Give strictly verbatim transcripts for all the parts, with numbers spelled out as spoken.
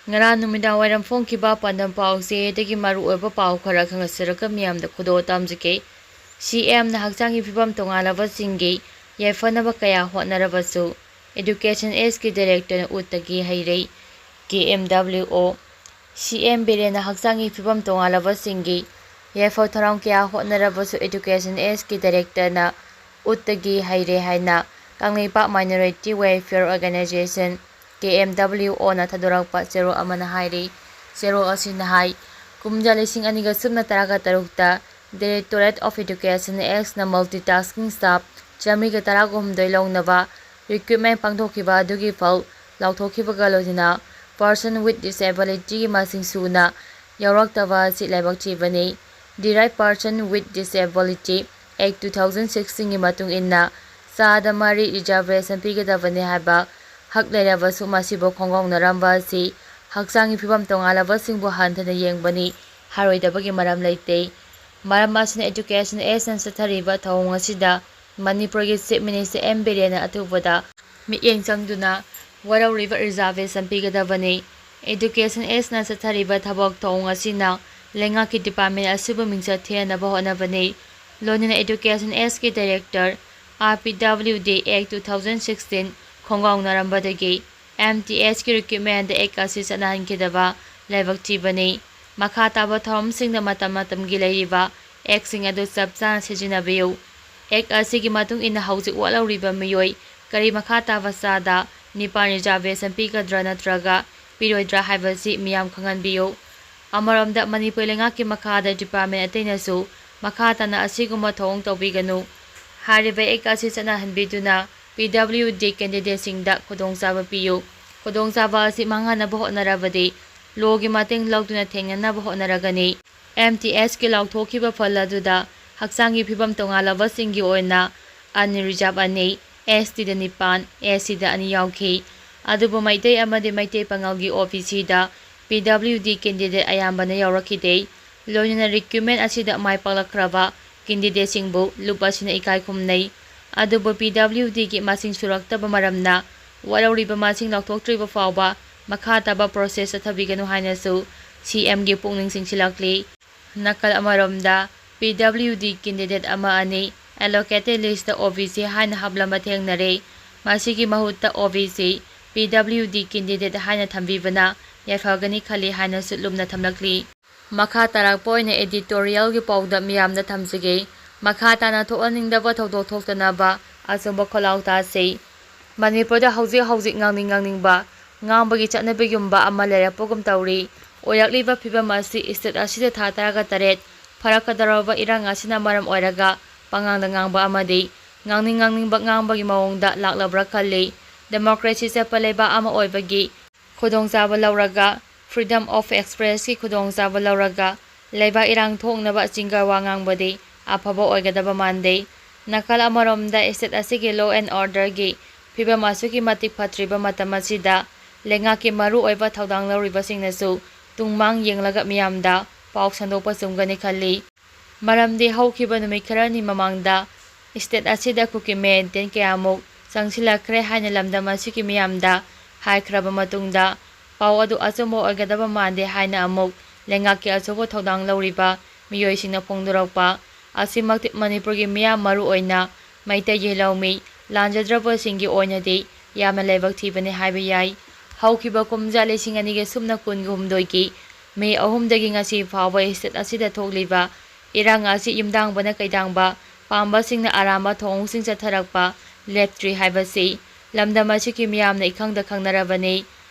ꯉꯔꯥꯡ ꯅꯨꯃꯤꯗꯥꯡ ꯋꯥꯏꯔꯝ ꯐꯣꯡꯈꯤꯕ ꯄꯥꯟꯗꯝ ꯄꯥꯎꯆꯦꯗꯒꯤ ꯃꯔꯨꯑꯣꯏꯕ ꯄꯥꯎ ꯈꯔ ꯈꯪꯍꯟꯖꯔꯒ ꯃꯤꯌꯥꯝꯗ ꯈꯨꯗꯣꯜ ꯇꯝꯖꯒꯦ꯫ ꯁꯤ ꯑꯦꯝꯅ ꯍꯛꯆꯥꯡꯒꯤ ꯐꯤꯕꯝ ꯇꯣꯉꯥꯜꯂꯕꯁꯤꯡꯒꯤ ꯌꯥꯏꯐꯅꯕ ꯀꯌꯥ ꯍꯣꯠꯅꯔꯕꯁꯨ Education Ageꯀꯤ directorꯅ ꯎꯠꯇꯒꯤ ꯍꯩꯔꯦ꯫ ꯀꯦ ꯑꯦꯝ ꯗꯕ꯭ꯂꯤꯎ ꯑꯣ꯫ ꯁꯤ ꯑꯦꯝ ꯕꯤꯔꯦꯟꯅ ꯍꯛꯆꯥꯡꯒꯤ ꯐꯤꯕꯝ ꯇꯣꯉꯥꯜꯂꯕꯁꯤꯡꯒꯤ ꯌꯥꯏꯐ ꯊꯧꯔꯥꯡ ꯀꯌꯥ ꯍꯣꯠꯅꯔꯕꯁꯨ Education Ageꯀꯤ directorꯅ ꯎꯠꯇꯒꯤ ꯍꯩꯔꯦ ꯍꯥꯏꯅ ꯀꯪꯂꯩꯄꯥꯛ Minority Welfare Organisation, ꯀꯦ ꯑꯦꯝ ꯗꯕ꯭ꯂꯤꯎ ꯑꯣꯅ ꯊꯥꯗꯣꯔꯛꯄ ꯆꯦꯔꯣꯜ ꯑꯃꯅ ꯍꯥꯏꯔꯤ꯫ ꯆꯦꯔꯣꯜ ꯑꯁꯤꯅ ꯍꯥꯏ, ꯀꯨꯝꯖꯥ ꯂꯤꯁꯤꯡ ꯑꯅꯤꯒ ꯁꯨꯞꯅ ꯇꯔꯥꯒ ꯇꯔꯨꯛꯇ Directorate of Education Ageꯅ multitasking staff ꯆꯥꯃꯔꯤꯒ ꯇꯔꯥꯍꯨꯝꯗꯣꯏ ꯂꯧꯅꯕ recruitment ꯄꯥꯡꯊꯣꯛꯈꯤꯕ ꯑꯗꯨꯒꯤ ꯐꯜ ꯂꯥꯎꯊꯣꯛꯈꯤꯕꯒ ꯂꯣꯏꯅꯅ person with disabilityꯒꯤ ꯃꯁꯤꯡ ꯁꯨꯅ ꯌꯥꯎꯔꯛꯇꯕ ꯑꯁꯤ ꯂꯥꯏꯕꯛ ꯊꯤꯕꯅꯤ꯫ The Right Person with Disability Act two thousand sixteenꯒꯤ ꯃꯇꯨꯡ ꯏꯟꯅ ꯆꯥꯗ ꯃꯔꯤ reservation ꯄꯤꯒꯗꯕꯅꯤ ꯍꯥꯏꯕ ꯍꯛ ꯂꯩꯔꯕꯁꯨ ꯃꯁꯤꯕꯨ ꯈꯣꯡꯒꯥꯎꯅꯔꯝꯕ ꯑꯁꯤ ꯍꯛꯆꯥꯡꯒꯤ ꯐꯤꯕꯝ ꯇꯣꯉꯥꯜꯂꯕꯁꯤꯡꯕꯨ ꯍꯟꯊꯅ ꯌꯦꯡꯕꯅꯤ ꯍꯥꯏꯔꯣꯏꯗꯕꯒꯤ ꯃꯔꯝ ꯂꯩꯇꯦ꯫ ꯃꯔꯝ ꯑꯁꯤꯅ Education Ageꯅ ꯆꯠꯊꯔꯤꯕ ꯊꯧꯑꯣꯡ ꯑꯁꯤꯗ ꯃꯅꯤꯄꯨꯔꯒꯤ Chief Minister ꯑꯦꯝ ꯕꯤꯔꯦꯟꯅ ꯑꯊꯨꯕꯗ ꯃꯤꯠꯌꯦꯡ ꯆꯪꯗꯨꯅ ꯋꯥꯔꯧꯔꯤꯕ reservation ꯄꯤꯒꯗꯕꯅꯤ꯫ Education Ageꯅ ꯆꯠꯊꯔꯤꯕ ꯊꯕꯛ ꯊꯧꯑꯣꯡ ꯑꯁꯤꯅ ꯂꯩꯉꯥꯛꯀꯤ department ꯑꯁꯤꯕꯨ ꯃꯤꯡꯆꯠ ꯊꯤꯍꯟꯅꯕ ꯍꯣꯠꯅꯕꯅꯤ꯫ ꯂꯣꯏꯅꯅ Education Ageꯀꯤ director, R P W D Act two thousand sixteen ꯈꯣꯡꯒꯥꯎꯅꯔꯝꯕꯗꯒꯤ M T Ageꯀꯤ recruitmentꯗ act ꯑꯁꯤ ꯆꯠꯅꯍꯟꯈꯤꯗꯕ ꯂꯥꯏꯕꯛ ꯊꯤꯕꯅꯤ꯫ ꯃꯈꯥ ꯇꯥꯕ ꯊꯧꯔꯝꯁꯤꯡꯗ ꯃꯇꯝ ꯃꯇꯝꯒꯤ ꯂꯩꯔꯤꯕ actꯁꯤꯡ ꯑꯗꯨ ꯆꯞ ꯆꯥꯅ ꯁꯤꯖꯤꯟꯅꯕꯤꯌꯨ꯫ Act ꯑꯁꯤꯒꯤ ꯃꯇꯨꯡ ꯏꯟꯅ ꯍꯧꯖꯤꯛ ꯋꯥꯠꯍꯧꯔꯤꯕ ꯃꯤꯑꯣꯏ ꯀꯔꯤ ꯃꯈꯥ ꯇꯥꯕ ꯆꯥꯗ ꯅꯤꯄꯥꯟ reservation ꯄꯤꯒꯗ꯭ꯔꯥ ꯅꯠꯇ꯭ꯔꯒ ꯄꯤꯔꯣꯏꯗ꯭ꯔꯥ ꯍꯥꯏꯕꯁꯤ ꯃꯤꯌꯥꯝ ꯈꯪꯍꯟꯕꯤꯌꯨ꯫ ꯑꯃꯔꯣꯝꯗ ꯃꯅꯤꯄꯨꯔ ꯂꯩꯉꯥꯛꯀꯤ ꯃꯈꯥꯗ department ꯑꯇꯩꯅꯁꯨ ꯃꯈꯥ ꯇꯥꯅ ꯑꯁꯤꯒꯨꯝꯕ ꯊꯧꯑꯣꯡ ꯇꯧꯕꯤꯒꯅꯨ꯫ ꯍꯥꯏꯔꯤꯕ act ꯑꯁꯤ ꯆꯠꯅꯍꯟꯕꯤꯗꯨꯅ P W D candidateꯁꯤꯡꯗ ꯈꯨꯗꯣꯡꯆꯥꯕ ꯄꯤꯌꯨ꯫ ꯈꯨꯗꯣꯡꯆꯥꯕ ꯑꯁꯤ ꯃꯥꯡꯍꯟꯅꯕ ꯍꯣꯠꯅꯔꯕꯗꯤ lawꯒꯤ ꯃꯇꯦꯡ ꯂꯧꯗꯨꯅ ꯊꯦꯡꯅꯅꯕ ꯍꯣꯠꯅꯔꯒꯅꯤ꯫ M T Ageꯀꯤ ꯂꯥꯎꯊꯣꯛꯈꯤꯕ ꯐꯜ ꯑꯗꯨꯗ ꯍꯛꯆꯥꯡꯒꯤ ꯐꯤꯕꯝ ꯇꯣꯉꯥꯜꯂꯕꯁꯤꯡꯒꯤ ꯑꯣꯏꯅ unreserved ꯑꯅꯤ, S Tꯗ ꯅꯤꯄꯥꯟ, S Cꯗ ꯑꯅꯤ ꯌꯥꯎꯈꯤ꯫ ꯑꯗꯨꯕꯨ ꯃꯩꯇꯩ ꯑꯃꯗꯤ Meitei ꯄꯥꯉꯜꯒꯤ O B Cꯗ P W D candidate ꯑꯌꯥꯝꯕꯅ ꯌꯥꯎꯔꯛꯈꯤꯗꯦ꯫ ꯂꯣꯏꯅꯅ recruitment ꯑꯁꯤꯗ ꯃꯥꯏ ꯄꯥꯛꯂꯛꯈ꯭ꯔꯕ candidateꯁꯤꯡꯕꯨ ꯂꯨꯞ ꯑꯁꯤꯅ ꯏꯀꯥꯏ ꯈꯨꯝꯅꯩ꯫ ꯑꯗꯨꯕꯨ P W Dꯒꯤ ꯃꯁꯤꯡ ꯁꯨꯔꯛꯇꯕ ꯃꯔꯝꯅ ꯋꯥꯠꯍꯧꯔꯤꯕ ꯃꯁꯤꯡ ꯂꯥꯎꯊꯣꯛꯇ꯭ꯔꯤꯕ ꯐꯥꯎꯕ ꯃꯈꯥ ꯇꯥꯕ process ꯆꯠꯊꯕꯤꯒꯅꯨ ꯍꯥꯏꯅꯁꯨ ꯁꯤ ꯑꯦꯝꯒꯤ ꯄꯨꯛꯅꯤꯡ ꯆꯤꯡꯁꯤꯜꯂꯛꯂꯤ꯫ ꯅꯥꯀꯜ ꯑꯃꯔꯣꯝꯗ, ꯄꯤ ꯗꯕ꯭ꯂꯤꯌꯨ ꯗꯤ candidate ꯑꯃ ꯑꯅꯤ allocated listꯇ ꯑꯣ ꯕꯤ ꯁꯤ ꯍꯥꯏꯅ ꯍꯥꯞꯂꯝꯕ ꯊꯦꯡꯅꯔꯦ꯫ ꯃꯁꯤꯒꯤ ꯃꯍꯨꯠꯇ ꯑꯣ ꯕꯤ ꯁꯤ, ꯄꯤ ꯗꯕ꯭ꯂꯤꯌꯨ ꯗꯤ candidate ꯍꯥꯏꯅ ꯊꯝꯕꯤꯕꯅ ꯌꯥꯏꯐꯒꯅꯤ ꯈꯜꯂꯤ ꯍꯥꯏꯅꯁꯨ ꯂꯨꯝꯅ ꯊꯝꯂꯛꯂꯤ꯫ ꯃꯈꯥ ꯇꯥꯔꯛꯄ ꯑꯣꯏꯅ editorialꯒꯤ ꯄꯥꯎꯗ ꯃꯤꯌꯥꯝꯗ ꯊꯝꯖꯒꯦ꯫ ꯃꯈꯥ ꯇꯥꯅ ꯊꯣꯛꯍꯟꯅꯤꯡꯗꯕ ꯊꯧꯗꯣꯛ ꯊꯣꯛꯇꯅꯕ ꯑꯆꯨꯝꯕ ꯈꯣꯜꯂꯥꯎ ꯇꯥꯁꯤ꯫ ꯃꯅꯤꯄꯨꯔꯗ ꯍꯧꯖꯤꯛ ꯍꯧꯖꯤꯛ ꯉꯥꯡꯅꯤꯡ ꯉꯥꯡꯅꯤꯡꯕ ꯉꯥꯡꯕꯒꯤ ꯆꯠꯅꯕꯤꯒꯨꯝꯕ ꯑꯃ ꯂꯩꯔꯛꯄꯒꯨꯝ ꯇꯧꯔꯤ꯫ ꯑꯣꯏꯔꯛꯂꯤꯕ ꯐꯤꯕꯝ ꯑꯁꯤ state ꯑꯁꯤꯗ ꯊꯥ ꯇꯔꯥꯒ ꯇꯔꯦꯠ ꯐꯔꯛꯀꯗꯧꯔꯕ ꯏꯔꯥꯡ ꯑꯁꯤꯅ ꯃꯔꯝ ꯑꯣꯏꯔꯒ ꯄꯉꯥꯡꯗ ꯉꯥꯡꯕ ꯑꯃꯗꯤ ꯉꯥꯡꯅꯤꯡ ꯉꯥꯡꯅꯤꯡꯕ ꯉꯥꯡꯕꯒꯤ ꯃꯑꯣꯡꯗ ꯂꯥꯛꯂꯕ꯭ꯔꯥ ꯈꯜꯂꯤ꯫ Democracy ꯆꯠꯄ ꯂꯩꯕꯥꯛ ꯑꯃ ꯑꯣꯏꯕꯒꯤ ꯈꯨꯗꯣꯡꯆꯥꯕ ꯂꯧꯔꯒ, freedom of expressꯀꯤ ꯈꯨꯗꯣꯡꯆꯥꯕ ꯂꯧꯔꯒ ꯂꯩꯕꯥꯛ ꯏꯔꯥꯡ ꯊꯣꯛꯅꯕ ꯆꯤꯡꯒ ꯋꯥ ꯉꯥꯡꯕꯗꯤ ꯑꯐꯕ ꯑꯣꯏꯒꯗꯕ ꯃꯥꯟꯗꯦ꯫ ꯅꯥꯀꯜ ꯑꯃꯔꯣꯝꯗ state ꯑꯁꯤꯒꯤ law and orderꯒꯤ ꯐꯤꯕꯝ ꯑꯁꯨꯛꯀꯤ ꯃꯇꯤꯛ ꯐꯠꯇ꯭ꯔꯤꯕ ꯃꯇꯝ ꯑꯁꯤꯗ ꯂꯩꯉꯥꯛꯀꯤ ꯃꯔꯨ ꯑꯣꯏꯕ ꯊꯧꯗꯥꯡ ꯂꯧꯔꯤꯕꯁꯤꯡꯅꯁꯨ ꯇꯨꯡ ꯃꯥꯡ ꯌꯦꯡꯂꯒ ꯃꯤꯌꯥꯝꯗ ꯄꯥꯎ ꯁꯟꯗꯣꯛꯄ ꯆꯨꯝꯒꯅꯤ ꯈꯜꯂꯤ꯫ ꯃꯔꯝꯗꯤ ꯍꯧꯈꯤꯕ ꯅꯨꯃꯤꯠ ꯈꯔꯅꯤ ꯃꯃꯥꯡꯗ state ꯑꯁꯤꯗ ꯀꯨꯀꯤ militant ꯀꯌꯥꯃꯨꯛ ꯆꯪꯁꯤꯜꯂꯛꯈ꯭ꯔꯦ ꯍꯥꯏꯅ ꯂꯝꯗꯝ ꯑꯁꯤꯒꯤ ꯃꯤꯌꯥꯝꯗ ꯍꯥꯏꯈ꯭ꯔꯕ ꯃꯇꯨꯡꯗ, ꯄꯥꯎ ꯑꯗꯨ ꯑꯆꯨꯝꯕ ꯑꯣꯏꯒꯗꯕ ꯃꯥꯟꯗꯦ ꯍꯥꯏꯅ ꯑꯃꯨꯛ ꯂꯩꯉꯥꯛꯀꯤ ꯑꯆꯧꯕ ꯊꯧꯗꯥꯡ ꯂꯧꯔꯤꯕ ꯃꯤꯑꯣꯏꯁꯤꯡꯅ ꯐꯣꯡꯗꯣꯔꯛꯄ ꯑꯁꯤꯃꯛꯇꯤ ꯃꯅꯤꯄꯨꯔꯒꯤ ꯃꯤꯌꯥꯝ, ꯃꯔꯨ ꯑꯣꯏꯅ ꯃꯩꯇꯩꯒꯤ ꯂꯧꯃꯤ ꯂꯥꯟꯖꯗ꯭ꯔꯕꯁꯤꯡꯒꯤ ꯑꯣꯏꯅꯗꯤ ꯌꯥꯝꯅ ꯂꯥꯏꯕꯛ ꯊꯤꯕꯅꯤ ꯍꯥꯏꯕ ꯌꯥꯏ꯫ ꯍꯧꯈꯤꯕ ꯀꯨꯝꯖꯥ ꯂꯤꯁꯤꯡ ꯑꯅꯤꯒ ꯁꯨꯞꯅ ꯀꯨꯟꯒ ꯍꯨꯝꯗꯣꯏꯒꯤ May ꯑꯍꯨꯝꯗꯒꯤ ꯉꯁꯤ ꯐꯥꯎꯕ state ꯑꯁꯤꯗ ꯊꯣꯛꯂꯤꯕ ꯏꯔꯥꯡ ꯑꯁꯤ ꯌꯨꯝꯗꯥꯡꯕꯅ ꯀꯩꯗꯥꯡꯕ, ꯄꯥꯝꯕꯁꯤꯡꯅ ꯑꯔꯥꯟꯕ ꯊꯧꯑꯣꯡꯁꯤꯡ ꯆꯠꯊꯔꯛꯄ ꯂꯦꯞꯇ꯭ꯔꯤ ꯍꯥꯏꯕꯁꯤ ꯂꯝꯗꯝ ꯑꯁꯤꯒꯤ ꯃꯤꯌꯥꯝꯅ ꯏꯈꯪꯗ ꯈꯪꯅꯔꯕꯅꯤ꯫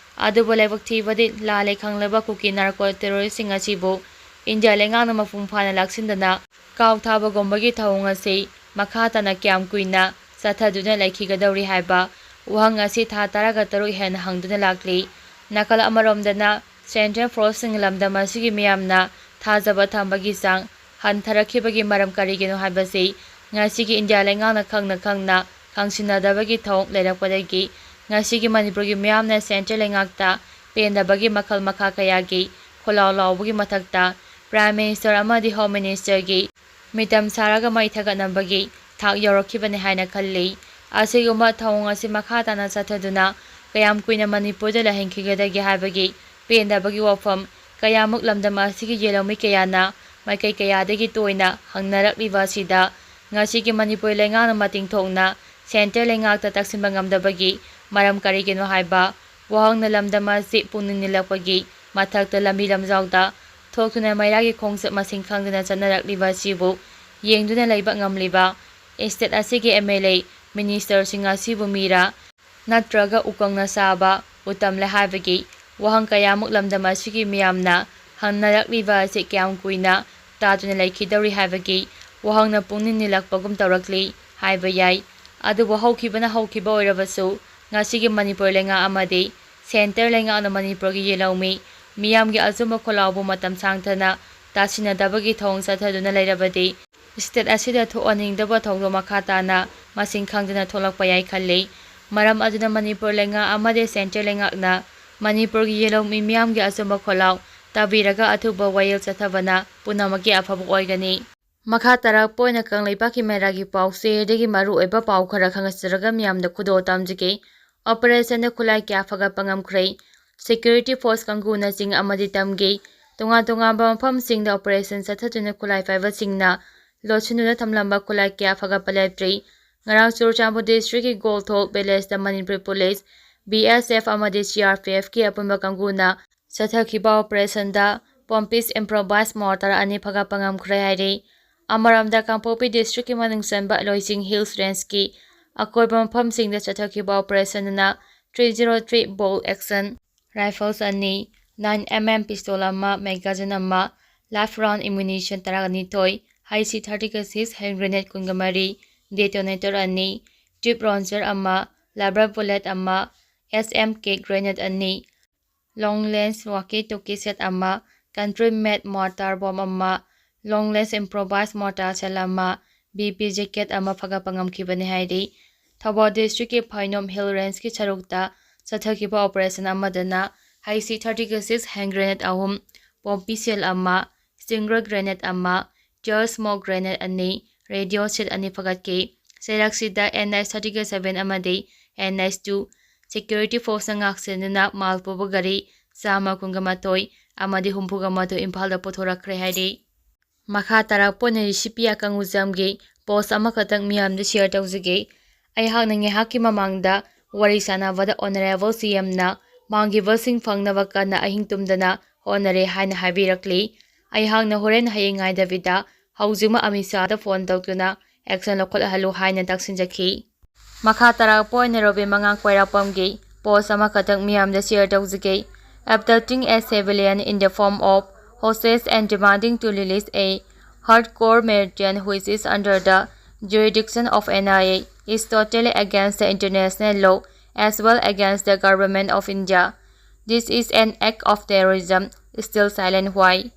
ꯑꯗꯨꯕꯨ ꯂꯥꯏꯕꯛ ꯊꯤꯕꯗꯤ, ꯂꯥꯜꯂꯦ ꯈꯪꯂꯕ ꯀꯨꯀꯤ narco terroristꯁꯤꯡ ꯑꯁꯤꯕꯨ ꯏꯟꯗꯤꯌꯥ ꯂꯩꯉꯥꯛꯅ ꯃꯄꯨꯡ ꯐꯥꯅ ꯂꯥꯛꯁꯤꯟꯗꯅ ꯀꯥꯎꯊꯥꯕꯒꯨꯝꯕꯒꯤ ꯊꯧꯑꯣꯡ ꯑꯁꯤ ꯃꯈꯥ ꯇꯥꯅ ꯀꯌꯥꯝ ꯀꯨꯏꯅ ꯆꯠꯊꯗꯨꯅ ꯂꯩꯈꯤꯒꯗꯧꯔꯤ ꯍꯥꯏꯕ ꯋꯥꯍꯪ ꯑꯁꯤ ꯊꯥ ꯇꯔꯥꯒ ꯇꯔꯨꯛ ꯍꯦꯟꯅ ꯍꯪꯗꯨꯅ ꯂꯥꯛꯂꯤ꯫ ꯅꯥꯀꯜ ꯑꯃꯔꯣꯝꯗꯅ, central forceꯁꯤꯡ ꯂꯝꯗꯝ ꯑꯁꯤꯒꯤ ꯃꯤꯌꯥꯝꯅ ꯊꯥꯖꯕ ꯊꯝꯕꯒꯤ ꯆꯥꯡ ꯍꯟꯊꯔꯛꯈꯤꯕꯒꯤ ꯃꯔꯝ ꯀꯔꯤꯒꯤꯅꯣ ꯍꯥꯏꯕꯁꯤ ꯉꯁꯤꯒꯤ ꯏꯟꯗꯤꯌꯥ ꯂꯩꯉꯥꯛꯅ ꯈꯪꯅ ꯈꯪꯅ ꯈꯪꯁꯤꯟꯅꯗꯕꯒꯤ ꯊꯧꯑꯣꯡ ꯂꯩꯔꯛꯄꯗꯒꯤ ꯉꯁꯤꯒꯤ ꯃꯅꯤꯄꯨꯔꯒꯤ ꯃꯤꯌꯥꯝꯅ central ꯂꯩꯉꯥꯛꯇ ꯄꯦꯟꯗꯕꯒꯤ ꯃꯈꯜ ꯃꯈꯥ ꯀꯌꯥꯒꯤ ꯈꯣꯜꯂꯥꯎ ꯂꯥꯎꯕꯒꯤ ꯃꯊꯛꯇ Prime Minister ꯑꯃꯗꯤ Home Ministerꯒꯤ ꯃꯤꯇꯝ ꯁꯥꯔꯒ ꯃꯩ ꯊꯥꯒꯠꯅꯕꯒꯤ ꯊꯥꯛ ꯌꯧꯔꯛꯈꯤꯕꯅꯤ ꯍꯥꯏꯅ ꯈꯜꯂꯤ꯫ ꯑꯁꯤꯒꯨꯝꯕ ꯊꯧꯑꯣꯡ ꯑꯁꯤ ꯃꯈꯥ ꯇꯥꯅ ꯆꯠꯊꯗꯨꯅ ꯀꯌꯥꯝ ꯀꯨꯏꯅ ꯃꯅꯤꯄꯨꯔꯗ ꯂꯩꯍꯟꯈꯤꯒꯗꯒꯦ ꯍꯥꯏꯕꯒꯤ ꯄꯦꯟꯗꯕꯒꯤ ꯋꯥꯐꯝ ꯀꯌꯥꯃꯨꯛ ꯂꯝꯗꯝ ꯑꯁꯤꯒꯤ ꯌꯦꯜꯍꯧꯃꯤ ꯀꯌꯥꯅ ꯃꯥꯏꯀꯩ ꯀꯌꯥꯗꯒꯤ ꯇꯣꯏꯅ ꯍꯪꯅꯔꯛꯂꯤꯕ ꯑꯁꯤꯗ ꯉꯁꯤꯒꯤ ꯃꯅꯤꯄꯨꯔ ꯂꯩꯉꯥꯛꯅ ꯃꯇꯤꯡ ꯊꯣꯛꯅ ꯁꯦꯟꯇꯔ ꯂꯩꯉꯥꯛꯇ ꯇꯛꯁꯤꯟꯕ ꯉꯝꯗꯕꯒꯤ ꯃꯔꯝ ꯀꯔꯤꯒꯤꯅꯣ ꯍꯥꯏꯕ ꯋꯥꯍꯪꯅ ꯂꯝꯗꯝ ꯑꯁꯤ ꯄꯨꯛꯅꯤꯡ ꯅꯤꯜꯂꯛꯄꯒꯤ ꯃꯊꯛꯇ ꯂꯝꯕꯤ ꯂꯝꯖꯥꯎꯗ ꯊꯣꯛꯇꯨꯅ ꯃꯩꯔꯥꯒꯤ ꯈꯣꯡꯆꯠ ꯃꯁꯤꯡ ꯈꯪꯗꯅ ꯆꯠꯅꯔꯛꯂꯤꯕ ꯑꯁꯤꯕꯨ ꯌꯦꯡꯗꯨꯅ ꯂꯩꯕ ꯉꯝꯂꯤꯕ ꯁ꯭ꯇꯦꯠ ꯑꯁꯤꯒꯤ ꯑꯦꯝ ꯑꯦꯜ ꯑꯦ, ꯃꯤꯅꯤꯁꯇꯔꯁꯤꯡ ꯑꯁꯤꯕꯨ ꯃꯤꯔꯥ ꯅꯠꯇ꯭ꯔꯒ ꯎꯀꯪꯅ ꯁꯥꯕ ꯎꯇꯝꯂꯦ ꯍꯥꯏꯕꯒꯤ ꯋꯥꯍꯪ ꯀꯌꯥꯃꯨꯛ ꯂꯝꯗꯝ ꯑꯁꯤꯒꯤ ꯃꯤꯌꯥꯝꯅ ꯍꯪꯅꯔꯛꯂꯤꯕ ꯑꯁꯤ ꯀꯌꯥꯝ ꯀꯨꯏꯅ ꯇꯥꯗꯨꯅ ꯂꯩꯈꯤꯗꯧꯔꯤ ꯍꯥꯏꯕꯒꯤ ꯋꯥꯍꯪꯅ ꯄꯨꯛꯅꯤꯡ ꯅꯤꯜꯂꯛꯄꯒꯨꯝ ꯇꯧꯔꯛꯂꯤ ꯍꯥꯏꯕ ꯌꯥꯏ꯫ ꯑꯗꯨꯕꯨ ꯍꯧꯈꯤꯕꯅ ꯍꯧꯈꯤꯕ ꯑꯣꯏꯔꯕꯁꯨ ꯉꯁꯤꯒꯤ ꯃꯅꯤꯄꯨꯔ ꯂꯩꯉꯥꯛ ꯑꯃꯗꯤ ꯁꯦꯟꯇꯔ ꯂꯩꯉꯥꯛꯅ ꯃꯅꯤꯄꯨꯔꯒꯤ ꯌꯦꯜꯍꯧꯃꯤ ꯃꯤꯌꯥꯝꯒꯤ ꯑꯆꯨꯝꯕ ꯈꯣꯜꯂꯥꯎꯕꯨ ꯃꯇꯝ ꯁꯥꯡꯊꯅ ꯇꯥꯁꯤꯟꯅꯗꯕꯒꯤ ꯊꯧꯑꯣꯡ ꯆꯠꯊꯗꯨꯅ ꯂꯩꯔꯕꯗꯤ ꯁ꯭ꯇꯦꯠ ꯑꯁꯤꯗ ꯊꯣꯛꯍꯟꯅꯤꯡꯗꯕ ꯊꯧꯗꯣꯛ ꯃꯈꯥ ꯇꯥꯅ ꯃꯁꯤꯡ ꯈꯪꯗꯅ ꯊꯣꯛꯂꯛꯄ ꯌꯥꯏ ꯈꯜꯂꯤ꯫ ꯃꯔꯝ ꯑꯗꯨꯅ ꯃꯅꯤꯄꯨꯔ ꯂꯩꯉꯥꯛ ꯑꯃꯗꯤ ꯁꯦꯟꯇꯔ ꯂꯩꯉꯥꯛꯅ ꯃꯅꯤꯄꯨꯔꯒꯤ ꯌꯦꯜꯍꯧꯃꯤ ꯃꯤꯌꯥꯝꯒꯤ ꯑꯆꯨꯝꯕ ꯈꯣꯜꯂꯥꯎ ꯇꯥꯕꯤꯔꯒ ꯑꯊꯨꯕ ꯋꯥꯌꯦꯜ ꯆꯠꯊꯕꯅ ꯄꯨꯝꯅꯃꯛꯀꯤ ꯑꯐꯕ ꯑꯣꯏꯒꯅꯤ꯫ ꯃꯈꯥ ꯇꯥꯔꯛꯄ ꯑꯣꯏꯅ ꯀꯪꯂꯩꯄꯥꯛꯀꯤ ꯃꯩꯔꯥꯒꯤ ꯄꯥꯎꯆꯦꯗꯒꯤ ꯃꯔꯨꯑꯣꯏꯕ ꯄꯥꯎ ꯈꯔ ꯈꯪꯍꯟꯖꯔꯒ ꯃꯤꯌꯥꯝꯗ ꯈꯨꯗꯣꯜ ꯇꯝꯖꯒꯦ꯫ ꯑꯣꯄꯔꯦꯁꯟꯗ ꯈꯨꯠꯂꯥꯏ ꯀꯌꯥ ꯐꯒꯠꯄ ꯉꯝꯈ꯭ꯔꯦ꯫ ꯁꯦꯀ꯭ꯌꯨꯔꯤꯇꯤ ꯐꯣꯔꯁ ꯀꯥꯡꯕꯨꯅ ꯆꯤꯡ ꯑꯃꯗꯤ ꯇꯝꯒꯤ ꯇꯣꯉꯥꯟ ꯇꯣꯉꯥꯟꯕ ꯃꯐꯝꯁꯤꯡꯗ ꯑꯣꯄꯔꯦꯁꯟ ꯆꯠꯊꯗꯨꯅ ꯈꯨꯠꯂꯥꯏ ꯄꯥꯏꯕꯁꯤꯡꯅ ꯂꯣꯠꯁꯤꯟꯗꯨꯅ ꯊꯝꯂꯝꯕ ꯈꯨꯠꯂꯥꯏ ꯀꯌꯥ ꯐꯒꯠꯄ ꯂꯦꯞꯇ꯭ꯔꯤ꯫ ꯉꯔꯥꯡ ꯆꯨꯔꯆꯥꯟꯄꯨꯔ ꯗꯤꯁꯇ꯭ꯔꯤꯛꯀꯤ ꯒꯣꯜꯊꯣꯛ ꯚꯤꯂꯦꯖꯇ ꯃꯅꯤꯄꯨꯔ ꯄꯨꯂꯤꯁ, ꯕꯤ ꯑꯦꯁ ꯑꯦꯐ ꯑꯃꯗꯤ ꯁꯤ ꯑꯥꯔ ꯄꯤ ꯑꯦꯐꯀꯤ ꯑꯄꯨꯟꯕ ꯀꯥꯡꯕꯨꯅ ꯆꯠꯊꯈꯤꯕ ꯑꯣꯄꯔꯦꯁꯟꯗ ꯄꯣꯝꯄꯤꯁ ꯏꯝꯄ꯭ꯔꯣꯚꯥꯏꯁ ꯃꯣꯔꯇꯥꯔ ꯑꯅꯤ ꯐꯒꯠꯄ ꯉꯝꯈ꯭ꯔꯦ ꯍꯥꯏꯔꯤ꯫ ꯑꯃꯔꯣꯝꯗ ꯀꯥꯡꯄꯣꯛꯄꯤ ꯗꯤꯁꯇ꯭ꯔꯤꯛꯀꯤ ꯃꯅꯨꯡ ꯆꯟꯕ ꯂꯣꯏꯖꯤꯡ ꯍꯤꯜꯁ ꯔꯦꯟꯖꯀꯤ ꯑꯀꯣꯏꯕ ꯃꯐꯝꯁꯤꯡꯗ ꯆꯠꯊꯈꯤꯕ ꯑꯣꯄꯔꯦꯁꯟ ꯑꯗꯨꯅ ꯊ꯭ꯔꯤ ꯖꯤꯔꯣ ꯊ꯭ꯔꯤ ꯕꯣꯜ ꯑꯦꯛꯁꯟ ꯔꯥꯏꯐꯜꯁ ꯑꯅꯤ, ꯅꯥꯏꯟ ꯑꯦꯝ ꯑꯦꯝ ꯄꯤꯁꯇꯣꯜ ꯑꯃ, ꯃꯦꯒꯥꯖꯤꯟ ꯑꯃ, ꯂꯥꯏꯐ ꯔꯥꯎꯟ ꯑꯦꯃꯨꯅꯤꯁꯟ ꯇꯔꯥꯅꯤꯊꯣꯏ, ꯍꯩꯁ ꯁꯤ ꯊꯥꯔꯇꯤꯒ ꯁꯤꯛꯁ ꯍꯦꯟ ꯒ꯭ꯔꯦꯅꯦꯗ ꯀꯨꯟꯒ ꯃꯔꯤ, ꯗꯦꯇꯣꯅꯦꯇꯔ ꯑꯅꯤ, ꯇ꯭ꯌꯨꯕ ꯂꯣꯟꯆꯔ ꯑꯃ, ꯔꯕꯔ ꯕꯨꯂꯦꯠ ꯑꯃ, ꯑꯦꯁ ꯑꯦꯝ ꯀꯦ ꯒ꯭ꯔꯦꯅꯦꯗ ꯑꯅꯤ, ꯂꯣꯡ ꯔꯦꯟꯖ ꯋꯥꯀꯤ ꯇꯣꯀꯤ ꯁꯦꯠ ꯑꯃ, ꯀꯟꯇ꯭ꯔꯤ ꯃꯦꯗ ꯃꯣꯔꯇꯥꯔ ꯕꯣꯝ ꯑꯃ, ꯂꯣꯡ ꯔꯦꯟꯖ ꯏꯝꯄ꯭ꯔꯣꯚꯥꯏꯁ ꯃꯣꯔꯇꯥꯔ ꯁꯦꯜ ꯑꯃ, ꯕꯤ ꯄꯤ ꯖꯦꯀꯦꯠ ꯑꯃ ꯐꯒꯠꯄ ꯉꯝꯈꯤꯕꯅꯤ ꯍꯥꯏꯔꯤ꯫ ꯊꯧꯕꯥꯜ ꯗꯤꯁꯇ꯭ꯔꯤꯛꯀꯤ ꯐꯥꯏꯅꯣꯝ ꯍꯤꯜ ꯔꯦꯟꯖꯀꯤ ꯁꯔꯨꯛꯇ ꯆꯠꯊꯈꯤꯕ ꯑꯣꯄꯔꯦꯁꯟ ꯑꯃꯗꯅ ꯍꯩꯁ ꯁꯤ ꯊꯥꯔꯇꯤꯒ ꯁꯤꯛꯁ ꯍꯦꯟ ꯒ꯭ꯔꯦꯅꯦꯗ ꯑꯍꯨꯝ, ꯄꯣꯝꯄꯤ ꯁꯦꯜ ꯑꯃ, ꯁ꯭ꯇꯤꯡꯒꯔ ꯒ꯭ꯔꯦꯅꯦꯗ ꯑꯃ, ꯇꯤꯌꯔ ꯁ꯭ꯃꯣꯛ ꯒ꯭ꯔꯦꯅꯦꯗ ꯑꯅꯤ, ꯔꯦꯗꯤꯑꯣ ꯁꯦꯠ ꯑꯅꯤ ꯐꯒꯠꯈꯤ꯫ ꯆꯩꯔꯥꯛꯁꯤꯗ ꯑꯦꯟ ꯑꯦꯁ ꯊꯥꯔꯇꯤꯒ ꯁꯚꯦꯟ ꯑꯃꯗꯤ ꯑꯦꯟ ꯑꯦꯁ ꯇꯨ ꯁꯦꯀ꯭ꯌꯨꯔꯤꯇꯤ ꯐꯣꯔꯁꯅ ꯉꯥꯛꯁꯦꯟꯗꯨꯅ ꯃꯥꯜ ꯄꯨꯕ ꯒꯥꯔꯤ ꯆꯥꯝꯃ ꯀꯨꯟꯒ ꯃꯥꯊꯣꯏ ꯑꯃꯗꯤ ꯍꯨꯝꯐꯨꯒ ꯃꯥꯊꯣꯏ ꯏꯝꯐꯥꯜꯗ ꯄꯨꯊꯣꯔꯛꯈ꯭ꯔꯦ ꯍꯥꯏꯔꯤ꯫ ꯃꯈꯥ ꯇꯥꯔꯛꯄ ꯑꯣꯏꯅ ꯗꯤ ꯁꯤ ꯄꯤ ꯑꯀꯪꯒꯨꯖꯝꯒꯤ ꯄꯣꯁ ꯑꯃꯈꯛꯇꯪ ꯃꯤꯌꯥꯝꯗ ꯁꯤꯌꯔ ꯇꯧꯖꯒꯦ꯫ ꯑꯩꯍꯥꯛꯅ ꯉꯥꯏꯍꯥꯛꯀꯤ ꯃꯃꯥꯡꯗ ꯋꯥꯔꯤ ꯁꯥꯟꯅꯕꯗ ꯑꯣꯅꯔꯦꯕꯜ ꯁꯤ ꯑꯦꯝꯅ ꯃꯥꯡꯈꯤꯕꯁꯤꯡ ꯐꯪꯅꯕ ꯀꯟꯅ ꯑꯍꯤꯡ ꯇꯨꯝꯗꯅ ꯍꯣꯠꯅꯔꯦ ꯍꯥꯏꯅ ꯍꯥꯏꯕꯤꯔꯛꯂꯤ꯫ ꯑꯩꯍꯥꯛꯅ ꯍꯣꯔꯦꯟ ꯍꯌꯦꯡ ꯉꯥꯏꯗꯕꯤꯗ ꯍꯧꯖꯤꯛꯃꯛ ꯑꯃꯤꯠ ꯁꯥꯍꯗ ꯐꯣꯟ ꯇꯧꯗꯨꯅ ꯑꯦꯛꯁꯟ ꯂꯧꯈꯠꯍꯜꯂꯨ ꯍꯥꯏꯅ ꯇꯛꯁꯤꯟꯖꯈꯤ꯫ ꯃꯈꯥ ꯇꯥꯔꯛꯄ ꯑꯣꯏꯅ ꯔꯣꯕꯤꯟ ꯃꯉꯥꯡ ꯀꯣꯏꯔꯥꯛꯄꯝꯒꯤ ꯄꯣꯁ ꯑꯃꯈꯛꯇꯪ ꯃꯤꯌꯥꯝꯗ ꯁꯤꯌꯔ ꯇꯧꯖꯒꯦ꯫ Abducting a civilian in the form of hostage and demanding to release a hardcore militant which is under the jurisdiction of N I A is totally against the international law as well against the government of India. This is an act of terrorism. Still silent why?